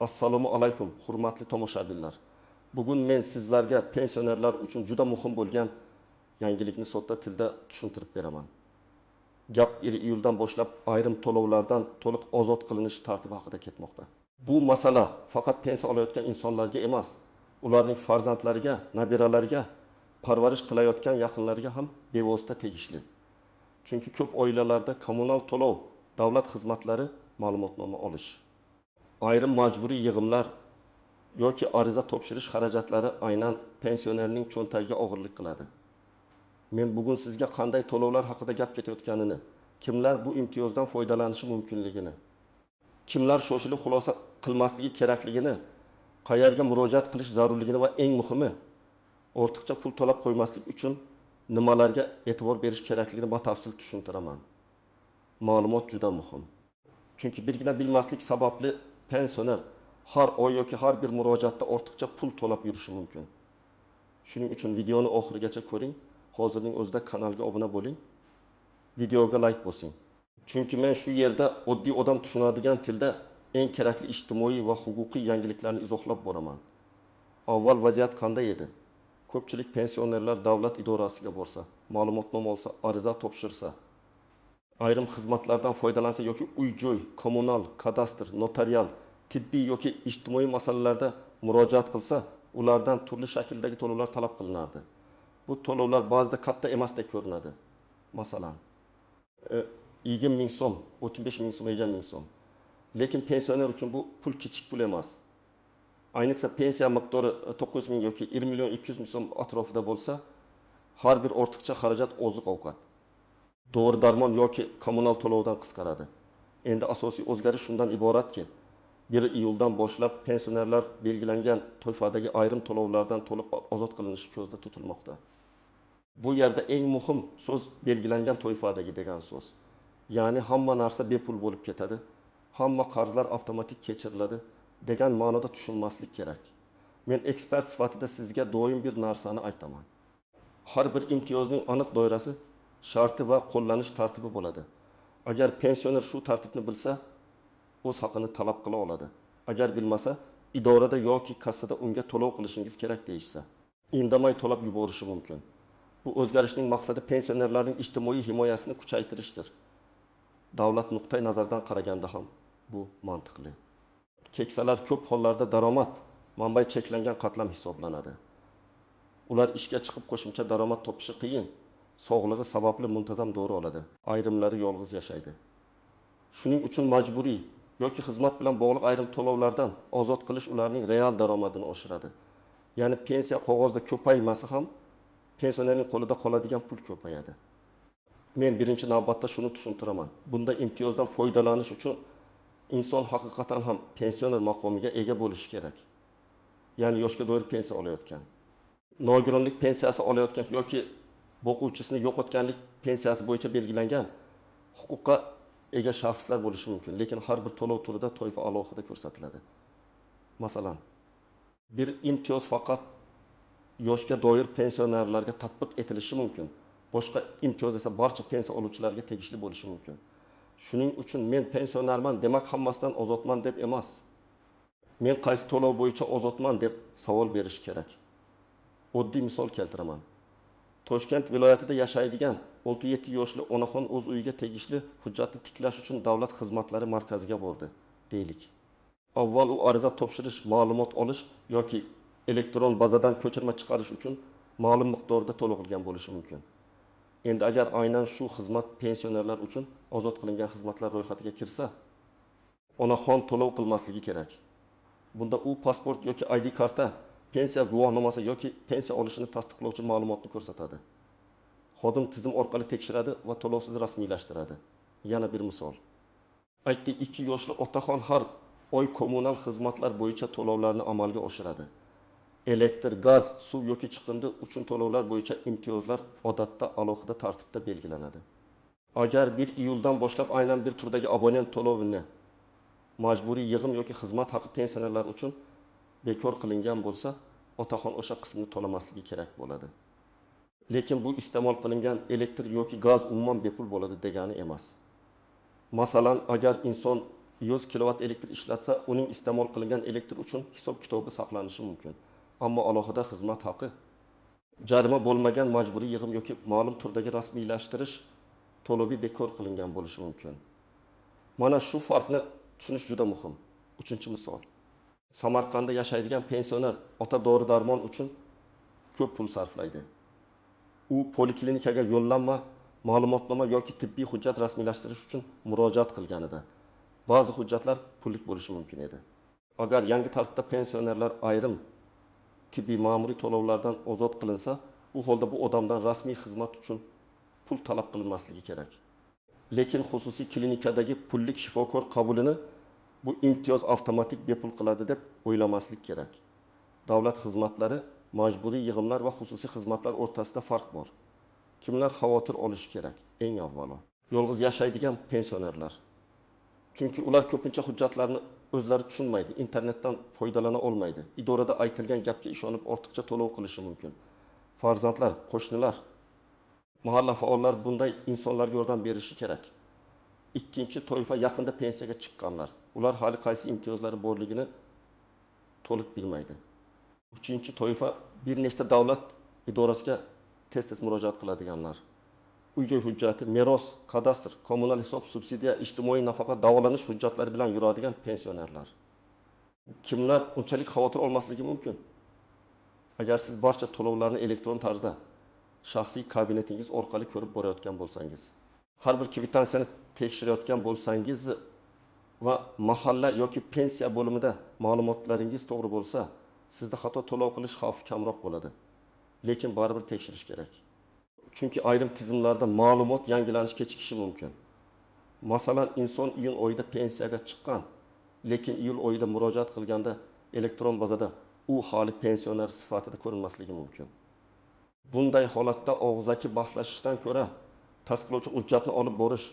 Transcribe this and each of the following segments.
Assalomu alaykum, hurmatli tomoshabinlar. Bugun men sizlarga pensionerlar uchun juda muhim bo'lgan yangilikni sodda tilda tushuntirib beraman. Gap 1 iyuldan boshlab ayrim to'lovlardan to'liq ozod qilinish tartibi haqida ketmoqda. Bu masala faqat pensiya olayotgan insonlarga emas, ularning farzandlariga, nabiralariga, parvarish qilayotgan yaqinlariga ham bevosita tegishli. Chunki ko'p oilalarda kommunal to'lov, davlat xizmatlari ma'lumotnoma olish, ayrim majburiy yig'imlar yoki ariza topshirish xarajatlari aynan pensionerning cho'ntagiga og'irlik qiladi. Men bugun sizga qanday to'lovlar haqida gap ketayotganini, kimlar bu imtiyozdan foydalanishi mumkinligini, kimlar shoshilib xulosa qilmasligi kerakligini, qayerga murojaat qilish zarurligini va eng muhimi, ortiqcha pul to'lab qo'ymaslik uchun nimalarga e'tibor berish kerakligini batafsil tushuntiraman. Ma'lumot juda muhim. Chunki birgina bilmaslik sababli pensioner har oy yoki har bir murojaatda ortiqcha pul to'lab yurishi mumkin. Shuning uchun videoni oxirigacha ko'ring. Hozirning o'zida kanalga obuna bo'ling. Videoga like bosing. Chunki men shu yerda oddiy odam tushunadigan tilda eng kerakli ijtimoiy va huquqiy yangiliklarni izohlab boraman. Avval vaziyat qanday edi? Ko'pchilik pensionerlar davlat idorasiga borsa, ma'lumotnoma olsa, ariza topshirsa, ayrim xizmatlardan foydalansa yoki uy-joy, kommunal, kadastr, notarial, tibbiy yoki ijtimoiy masalalarda murojaat qilsa, ulardan turli shakldagi to'lovlar talab qilinardi. Bu to'lovlar ba'zida katta emasdek ko'rinadi. Masalan, 20 ming so'm, 35 ming so'm, 50 ming so'm. Lekin pensioner uchun bu pul kichik pul emas. Ayniqsa pensiya miqdori 9 ming yoki 1 million 200 ming so'm atrofida bo'lsa, har bir ortiqcha xarajat oziq-ovqat, dori-darmon yoki kommunal to'lovdan qisqaradi. Endi asosiy o'zgarish shundan iboratki, 1 iyuldan boshlab pensionerlar belgilangan toifadagi ayrim to'lovlardan to'liq ozod qilinishi ko'zda tutilmoqda. Bu yerda eng muhim so'z belgilangan toifadagi degan so'z. Ya'ni hamma narsa bepul bo'lib ketadi, hamma qarzlar avtomatik kechiriladi degan ma'noda tushunmaslik kerak. Men ekspert sifatida sizga doim bir narsani aytaman. Har bir imtiyozning aniq doirasi, sharti va qo'llanish tartibi bo'ladi. Agar pensioner shu tartibni bilsa, o'z haqini talab qila oladi. Agar bilmasa, idorada yoki kassada unga to'lov qilishingiz kerak deyishsa, indamay to'lab yuborishi mumkin. Bu o'zgarishning maqsadi pensionerlarning ijtimoiy himoyasini kuchaytirishdir. Davlat nuqtai nazaridan qaraganda ham bu mantiqli. Keksalar ko'p hollarda daromad manbai cheklangan qatlam hisoblanadi. Ular ishga chiqib qo'shimcha daromad topishi qiyin, sog'lig'i sababli muntazam dori oladi, ayrimlari yolg'iz yashaydi. Shuning uchun majburiy yoki xizmat bilan bog'liq ayrim to'lovlardan ozod qilish ularning real daromadini oshiradi. Ya'ni pensiya qog'ozda ko'paymasa ham pensionerning qo'lida qoladigan pul ko'payadi. Men birinchi navbatda shuni tushuntiraman. Bunda imtiyozdan foydalanish uchun inson haqiqatan ham pensioner maqomiga ega bo'lishi kerak. Ya'ni yoshga doir pensiya olayotgan, nogironlik pensiyasi olayotgan yoki boquvchisini yo'qotganlik pensiyasi bo'yicha belgilangan huquqqa ega shaxslar bo'lishi mumkin, lekin har bir to'lov turida toifa alohida ko'rsatiladi. Masalan, bir imtiyoz faqat yoshga doir pensionerlarga tatbiq etilishi mumkin. Boshqa imtiyoz esa barcha pensiya oluvchilarga tegishli bo'lishi mumkin. Shuning uchun men pensionerman demak hammasidan ozodman deb emas. Men qaysi to'lov bo'yicha ozodman deb savol berish kerak. Oddiy misol keltiraman. Toshkent viloyatida yashaydigan 67 yoshli onaxon o'z uyiga tegishli hujjatni tiklash uchun davlat xizmatlari markaziga bordi, deylik. Avval u ariza topshirish, ma'lumot olish yoki elektron bazadan ko'chirma chiqarish uchun ma'lum miqdorda to'lov qilgan bo'lishi mumkin. Endi agar aynan shu xizmat pensionerlar uchun ozod qilingan xizmatlar ro'yxatiga kirsa, onaxon to'lov qilmasligi kerak. Bunda u pasport yoki ID karta, pensiya guvohnomasi yoki pensiya olishini tasdiqlovchi ma'lumotni ko'rsatadi. Xodim tizim orqali tekshiradi va to'lovsiz rasmiylashtiradi. Yana bir misol. Aytdik, 2 yoshli otaxon har oy kommunal xizmatlar bo'yicha to'lovlarni amalga oshiradi. Elektr, gaz, suv yoki chiqindi uchun to'lovlar bo'yicha imtiyozlar odatda alohida tartibda belgilanadi. Agar 1 iyuldan boshlab aynan bir turdagi abonent to'lovini majburiy yig'im yoki xizmat haqi pensionerlar uchun bekor qilingan bo'lsa, otaxon o'sha qismini to'lamasligi kerak bo'ladi. Lekin bu iste'mol qilingan elektr yoki gaz umuman bepul bo'ladi degani emas. Masalan, agar inson 100 kilovat elektr ishlatsa, uning iste'mol qilingan elektr uchun hisob-kitobi saqlanishi mumkin. Ammo alohida xizmat haqi, jarima bo'lmagan majburiy yig'im yoki ma'lum turdagi rasmiylashtirish to'lovi bekor qilingan bo'lishi mumkin. Mana shu farqni tushunish juda muhim. Uchinchi misol. Samarqandda yashaydigan pensioner ota dori-darmon uchun ko'p pul sarflaydi. U poliklinikaga yo'llanma, ma'lumotnoma yoki tibbiy hujjat rasmiylashtirish uchun murojaat qilganida ba'zi hujjatlar pullik bo'lishi mumkin edi. Agar yangi tartibda pensionerlar ayrim tibbiy ma'muriy to'lovlardan ozod qilinsa, u holda bu odamdan rasmiy xizmat uchun pul talab qilinmasligi kerak. Lekin xususiy klinikadagi pullik shifokor qabulini bu imtiyoz avtomatik bepul qiladi deb o'ylamaslik kerak. Davlat xizmatlari, majburiy yig'imlar va xususiy xizmatlar o'rtasida farq bor. Kimlar xavotir olishi kerak? Eng avvalo, yolg'iz yashaydigan pensionerlar. Chunki ular ko'pincha hujjatlarni o'zlari tushunmaydi, internetdan foydalana olmaydi. Idorada aytilgan gapga ishonib ortiqcha to'lov qilishi mumkin. Farzandlar, qo'shnilar, mahalla faollar bunday insonlarga yordam berishi kerak. Ikkinchi toifa yaqinda pensiyaga chiqqanlar. Ular hali qaysi imtiyozlari borligini to'liq bilmaydi. Uchinchi toifa bir nechta davlat idorasiga tez-tez murojaat qiladiganlar. Uy-joy hujjati, meros, kadastr, kommunal hisob, subsidiya, ijtimoiy nafaqa, davolanish hujjatlari bilan yuradigan pensionerlar. Kimlar unchalik xavotir olmasligi mumkin? Agar siz barcha to'lovlarni elektron tarzda shaxsiy kabinetingiz orqali ko'rib borayotgan bo'lsangiz, har bir kvitansiyani tekshirayotgan bo'lsangiz va mahalla yoki pensiya bo'limida ma'lumotlaringiz to'g'ri bo'lsa, sizda xato to'lov qilish xavfi kamroq bo'ladi. Lekin baribir tekshirish kerak. Chunki ayrim tizimlarda ma'lumot yangilanish kechikishi mumkin. Masalan, inson iyun oyida pensiyaga chiqqan, lekin iyul oyida murojaat qilganda elektron bazada u hali pensioner sifatida ko'rinmasligi mumkin. Bunday holatda og'zaki bahslashishdan ko'ra tasdiqlovchi hujjatni olib borish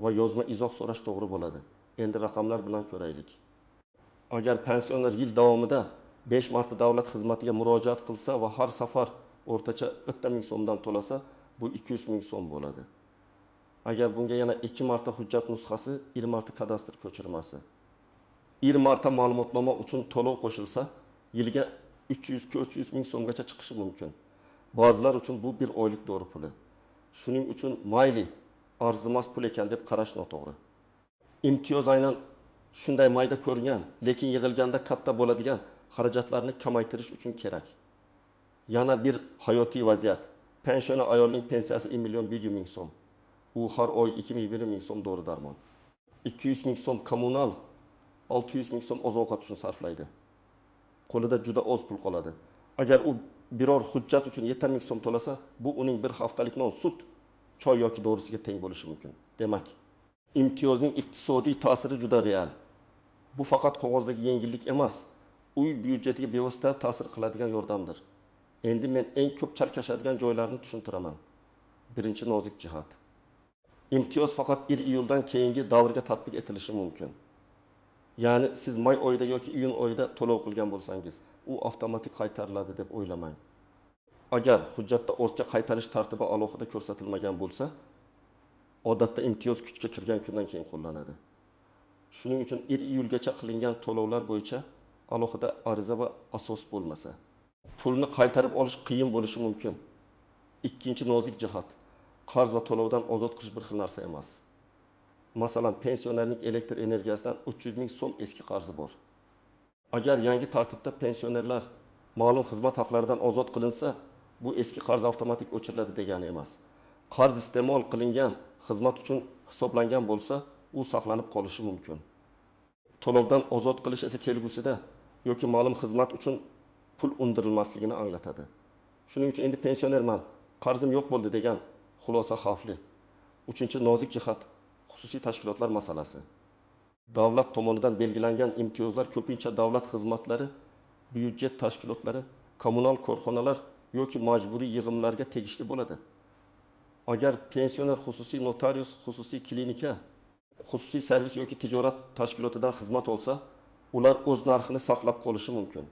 va yozma izoh so'rash to'g'ri bo'ladi. Endi raqamlar bilan ko'raylik. Agar pensioner yil davomida 5 marta davlat xizmatiga murojaat qilsa va har safar o'rtacha 1 ming so'mdan to'lasa, bu 200 ming so'm bo'ladi. Agar bunga yana 2 marta hujjat nusxasi, 1 marta kadastr ko'chirmasi, 1 marta ma'lumotnoma uchun to'lov qo'shilsa, yiliga 300-400 ming so'mgacha chiqishi mumkin. Ba'zilar uchun bu bir oylik dori puli. Shuning uchun mayli, arzimas pul ekan deb qarash noto'g'ri. Imtiyoz aynan shunday mayda ko'ringan, lekin yig'ilganda katta bo'ladigan xarajatlarni kamaytirish uchun kerak. Yana bir hayotiy vaziyat. Pensioner ayolning pensiyasi 1 million 100 ming so'm. U har oy 2 ming so'm dori-darmon, 200 ming so'm kommunal, 600 ming so'm oziq-ovqat uchun sarflaydi. Qo'lida juda oz pul qoladi. Agar u biror hujjat uchun 7 ming so'm to'lasa, bu uning bir haftalik non, sut, choy yoki dorisiga teng bo'lishi mumkin. Demak, imtiyozning iqtisodiy ta'siri juda real. Bu faqat qog'ozdagi yengillik emas, uy byudjetiga bevosita ta'sir qiladigan yordamdir. Endi men eng ko'p chalkashadigan joylarni tushuntiraman. Birinchi nozik jihat. Imtiyoz faqat 1 iyuldan keyingi davrga tatbiq etilishi mumkin. Ya'ni siz may oyida yoki iyun oyida to'lov qilgan bo'lsangiz, u avtomatik qaytariladi deb o'ylamang. Agar hujjatda ortga qaytarish tartibi alohida ko'rsatilmagan bo'lsa, odatda imtiyoz kuchga kirgan kundan keyin qo'llanadi. Shuning uchun 1 iyulgacha qilingan to'lovlar bo'yicha alohida ariza va asos bo'lmasa, pulni qaytarib olish qiyin bo'lishi mumkin. Ikkinchi nozik jihat. Qarz va to'lovdan ozod qilish bir xil narsa emas. Masalan, pensionerning elektr energiyasidan 300 ming so'm eski qarzi bor. Agar yangi tartibda pensionerlar ma'lum xizmat haqlaridan ozod qilinsa, bu eski qarz avtomatik o'chiriladi degani emas. Qarz iste'mol qilingan xizmat uchun hisoblangan bo'lsa, u saqlanib qolishi mumkin. To'lovdan ozod qilish esa kelgusida yoki ma'lum xizmat uchun pul undirilmasligini anglatadi. Shuning uchun endi pensionerman, qarzim yo'q bo'ldi degan xulosa xavfli. Uchinchi nozik jihat xususiy tashkilotlar masalasi. Davlat tomonidan belgilangan imtiyozlar ko'pincha davlat xizmatlari, byudjet tashkilotlari, kommunal korxonalar yoki majburiy yig'imlarga tegishli bo'ladi. Agar pensioner xususiy notarius, xususiy klinika, xususiy servis yoki tijorat tashkilotidan xizmat olsa, ular o'z narxini saqlab qolishi mumkin.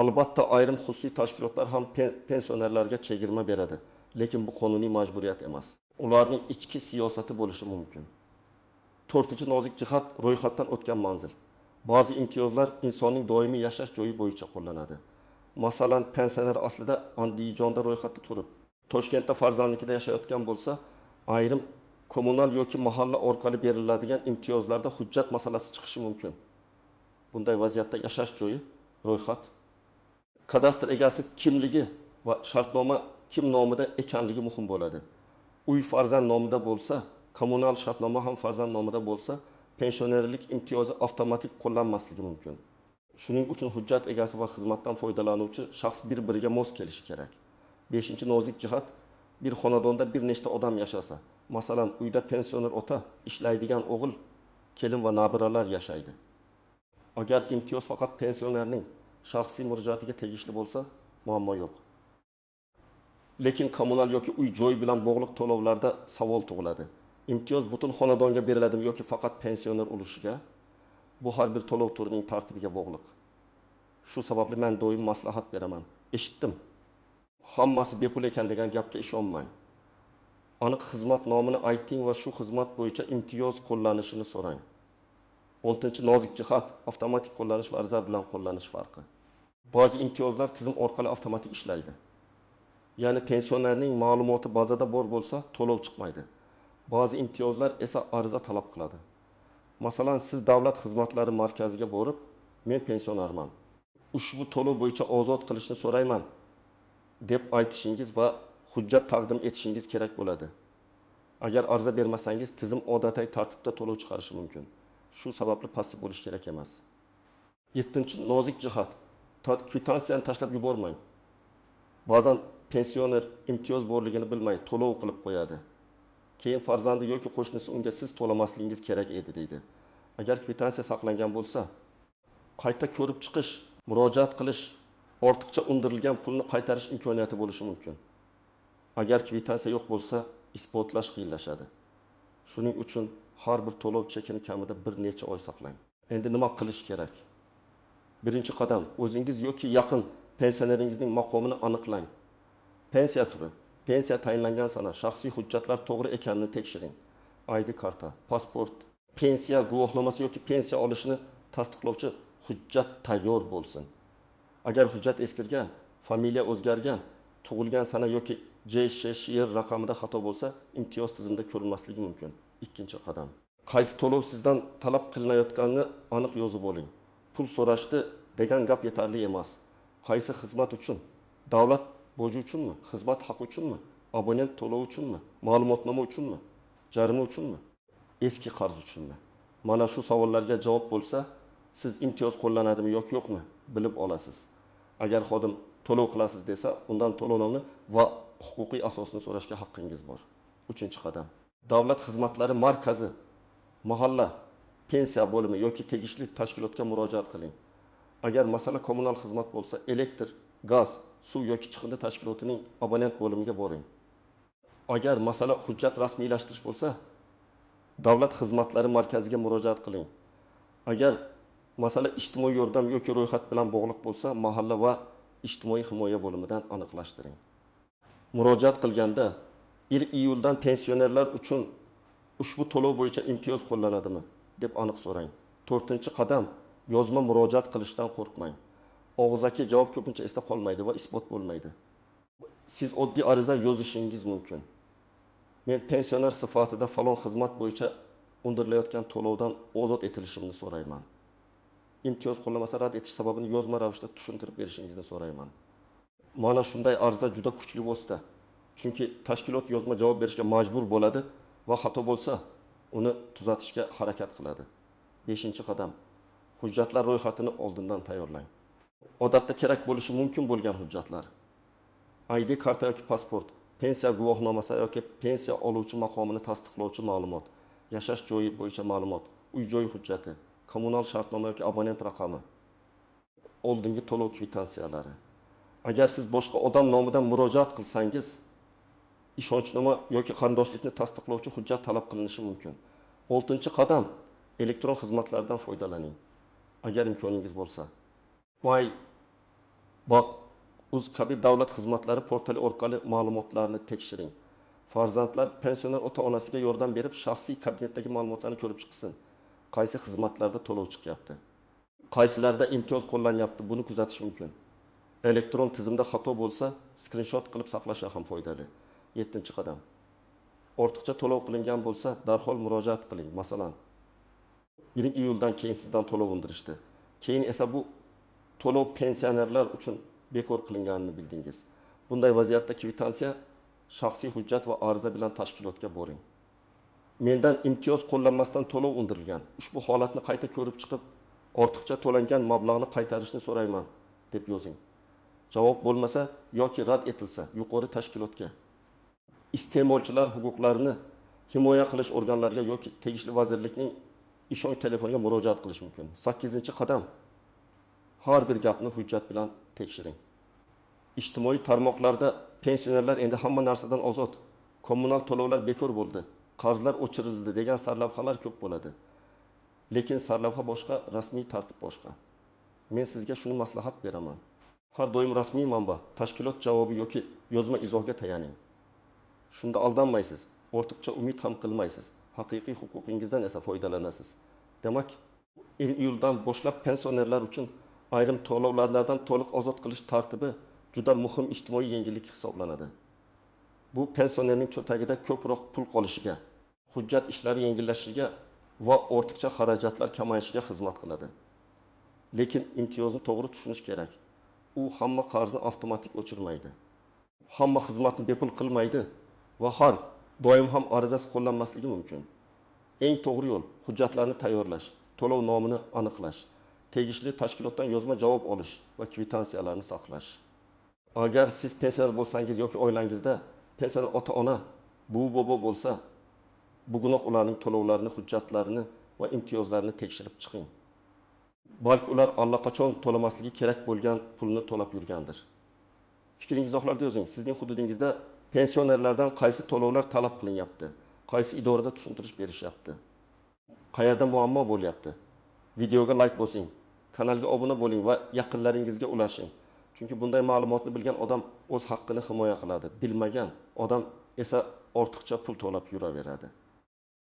Albatta, ayrim xususiy tashkilotlar ham pensionerlarga chegirma beradi, lekin bu qonuniy majburiyat emas. Ularning ichki siyosati bo'lishi mumkin. To'rtinchi nozik jihat: ro'yxatdan o'tgan manzil. Ba'zi imtiyozlar insonning doimiy yashash joyi bo'yicha qo'llanadi. Masalan, pensioner aslida Andijonda ro'yxatda turib, Toshkentda farzandnikida yashayotgan bo'lsa, ayrim kommunal yoki mahalla orqali beriladigan imtiyozlarda hujjat masalasi chiqishi mumkin. Bunday vaziyatda yashash joyi, ro'yxat, kadastr egasi kimligi va shartnoma kim nomida ekanligi muhim bo'ladi. Uy farzand nomida bo'lsa, kommunal shartnoma ham farzand nomida bo'lsa, pensionerlik imtiyozi avtomatik qo'llanmasligi mumkin. Shuning uchun hujjat egasi va xizmatdan foydalanuvchi shaxs bir-biriga mos kelishi kerak. Beshinchi nozik jihat: bir xonadonda bir nechta odam yashasa, masalan, uyda pensioner ota, ishlaydigan o'g'il, kelin va nabiralar yashaydi. Agar imtiyoz faqat pensionerning shaxsiy murojaatiga tegishli bo'lsa, muammo yo'q. Lekin kommunal yoki uy joy bilan bog'liq to'lovlarda savol tug'iladi. Imtiyoz butun xonadonga beriladimi yoki faqat pensioner ulushiga? Bu har bir to'lov turining tartibiga bog'liq. Shu sababli men doim maslahat beraman. Eshitdim. Hammasi bepul ekan degan gapga ishonmang. Aniq xizmat nomini ayting va shu xizmat bo'yicha imtiyoz qo'llanishini so'rang. Oltinchi nozik jihat: avtomatik qo'llanish va ariza bilan qo'llanish farqi. Ba'zi imtiyozlar tizim orqali avtomatik ishlaydi. Ya'ni pensionerning ma'lumoti bazada bor bo'lsa, to'lov chiqmaydi. Ba'zi imtiyozlar esa ariza talab qiladi. Masalan, siz davlat xizmatlari markaziga borib, men pensionerman, ushbu to'lov bo'yicha ozod qilishni so'rayman deb aytishingiz va hujjat taqdim etishingiz kerak bo'ladi. Agar ariza bermasangiz, tizim odatiy tartibda to'lov chiqarishi mumkin. Shu sababli passiv bo'lish kerak emas. Yettinchi nozik jihat: kvitansiyani tashlab yubormang. Ba'zan pensioner imtiyoz borligini bilmay to'lov qilib qo'yadi. Keyin farzandi yoki qo'shnisi unga siz to'lamasligingiz kerak edi deydi. Agar kvitansiya saqlangan bo'lsa, qayta ko'rib chiqish, murojaat qilish, ortiqcha undirilgan pulni qaytarish imkoniyati bo'lishi mumkin. Agar kvitansiya yo'q bo'lsa, isbotlash qiyinlashadi. Shuning uchun har bir to'lov chekini kamida bir necha oy saqlang. Endi nima qilish kerak? Birinchi qadam: o'zingiz yoki yaqin pensioneringizning maqomini aniqlang. Pensiya turi, pensiya tayinlangan sana, shaxsiy hujjatlar to'g'ri ekanini tekshiring. ID karta, pasport, pensiya guvohnomasi yoki pensiya olishini tasdiqlovchi hujjat tayyor bo'lsin. Agar hujjat eskirgan, familiya o'zgargan, tug'ilgan sana yoki JSHR raqamida xato bo'lsa, imtiyoz tizimida ko'rinmasligi mumkin. Ikkinchi qadam: qaysi to'lov sizdan talab qilinayotganini aniq yozib oling. Pul so'rashdi degan gap yetarli emas. Qaysi xizmat uchun? Davlat boji uchunmi? Xizmat haqi uchunmi? Abonent to'lovi uchunmi? Ma'lumotnoma uchunmi? Jarima uchunmi? Eski qarz uchunmi? Mana shu savollarga javob bo'lsa, siz imtiyoz qo'llanadimi yoki yo'qmi bilib olasiz. Agar xodim to'lov qilasiz desa, undan to'lovnomani va huquqiy asosini so'rashga haqqingiz bor. Uchinchi qadam: davlat xizmatlari markazi, mahalla, pensiya bo'limi yoki tegishli tashkilotga murojaat qiling. Agar masala kommunal xizmat bo'lsa, elektr, gaz, suv yoki chiqindi tashkilotining abonent bo'limiga boring. Agar masala hujjat rasmiylashtirish bo'lsa, davlat xizmatlari markaziga murojaat qiling. Agar masala ijtimoiy yordam yoki ro'yxat bilan bog'liq bo'lsa, mahalla va ijtimoiy himoya bo'limidan aniqlashtiring. Murojaat qilganda 1 iyuldan pensionerlar uchun ushbu to'lov bo'yicha imtiyoz qo'llanadimi deb aniq so'rang. To'rtinchi qadam: yozma murojaat qilishdan qo'rqmang. Og'zaki javob ko'pincha esda qolmaydi va isbot bo'lmaydi. Siz oddiy ariza yozishingiz mumkin. Men pensioner sifatida falon xizmat bo'yicha undirilayotgan to'lovdan ozod etilishimni so'rayman. Imtiyoz qo'llamasa rad etish sababini yozma ravishda tushuntirib berishingizni so'rayman. Mana shunday ariza juda kuchli vosita. Chunki tashkilot yozma javob berishga majbur bo'ladi va xato bo'lsa, uni tuzatishga harakat qiladi. Beshinchi qadam: hujjatlar ro'yxatini oldindan tayyorlang. Odatda kerak bo'lishi mumkin bo'lgan hujjatlar: ID karta yoki pasport, pensiya guvohnomasi yoki pensiya oluvchi maqomini tasdiqlovchi ma'lumot, yashash joyi bo'yicha ma'lumot, uy joy hujjati, kommunal shartnoma yoki abonent raqami, oldingi to'lov kvitansiyalari. Agar siz boshqa odam nomidan murojaat qilsangiz, ishonchnoma yoki qarindoshlikni tasdiqlovchi hujjat talab qilinishi mumkin. Oltinchi qadam: elektron xizmatlardan foydalaning, agar imkoningiz bo'lsa. My Baq uz kabi davlat xizmatlari portali orqali ma'lumotlarni tekshiring. Farzandlar pensioner ota-onasiga yordam berib, shaxsiy kabinetdagi ma'lumotlarni ko'rib chiqsin. Qaysi xizmatlarda to'lov chiqyapti? Qaysilarida imtiyoz qo'llanyapti? Buni kuzatish mumkin. Elektron tizimda xato bo'lsa, skrinshot qilib saqlash ham foydali. 7-qadam. Ortiqcha to'lov qilingan bo'lsa, darhol murojaat qiling. Masalan, 1 iyuldan keyin sizdan to'lov undirishdi. Keyin esa bu to'lov pensionerlar uchun bekor qilinganini bildingiz. Bunday vaziyatda kvitansiya, shaxsiy hujjat va ariza bilan tashkilotga boring. Mendan imtiyoz qo'llanmasdan to'lov undirilgan. Ushbu holatni qayta ko'rib chiqib, ortiqcha to'langan mablag'ni qaytarishni so'rayman deb yozing. Javob bo'lmasa yoki rad etilsa, yuqori tashkilotga, iste'molchilar huquqlarini himoya qilish organlariga yoki tegishli vazirlikning ishonch telefoniga murojaat qilish mumkin. 8-qadam. Har bir gapni hujjat bilan tekshiring. Ijtimoiy tarmoqlarda pensionerlar endi hamma narsadan ozod, kommunal to'lovlar bekor bo'ldi, qarzlar o'chirildi degan sarlavhalar ko'p bo'ladi. Lekin sarlavha boshqa, rasmiy tartib boshqa. Men sizga shuni maslahat beraman. Har doim rasmiy manba, tashkilot javobi yoki yozma izohga tayaning. Shunda aldanmaysiz, ortiqcha umid ham qilmaysiz. Haqiqiy huquqingizdan esa foydalanasiz. Demak, 1 iyuldan boshlab pensionerlar uchun ayrim to'lovlardan to'liq ozod qilish tartibi juda muhim ijtimoiy yengillik hisoblanadi. Bu pensionerning cho'ntagida ko'proq pul qolishiga, hujjat ishlari yengillashishiga va ortiqcha xarajatlar kamayishiga xizmat qiladi. Lekin imtiyozni to'g'ri tushunish kerak. U hamma qarzni avtomatik o'chirmaydi. Hamma xizmatni bepul qilmaydi va har doim ham arizasiz qo'llanmasligi mumkin. Eng to'g'ri yo'l hujjatlarni tayyorlash, to'lov nomini aniqlash, tegishli tashkilotdan yozma javob olish va kvitansiyalarni saqlash. Agar siz pensioner bo'lsangiz yoki oilangizda pensioner ota-ona, buvi bobo bo'lsa, bugunoq ularning to'lovlarini, hujjatlarini va imtiyozlarini tekshirib chiqing. Balki ular allaqachon to'lamasligi kerak bo'lgan pulni to'lab yurgandir. Fikringizni izohlarda yozing. Sizning hududingizda pensionerlardan qaysi to'lovlar talab qilinyapti? Qaysi idorada tushuntirish berishyapti? Qayerda muammo bo'lyapti? Videoga like bosing, kanalga obuna bo'ling va yaqinlaringizga ulashing. Chunki bunday ma'lumotni bilgan odam o'z haqqini himoya qiladi. Bilmagan odam esa ortiqcha pul to'lab yuraveradi.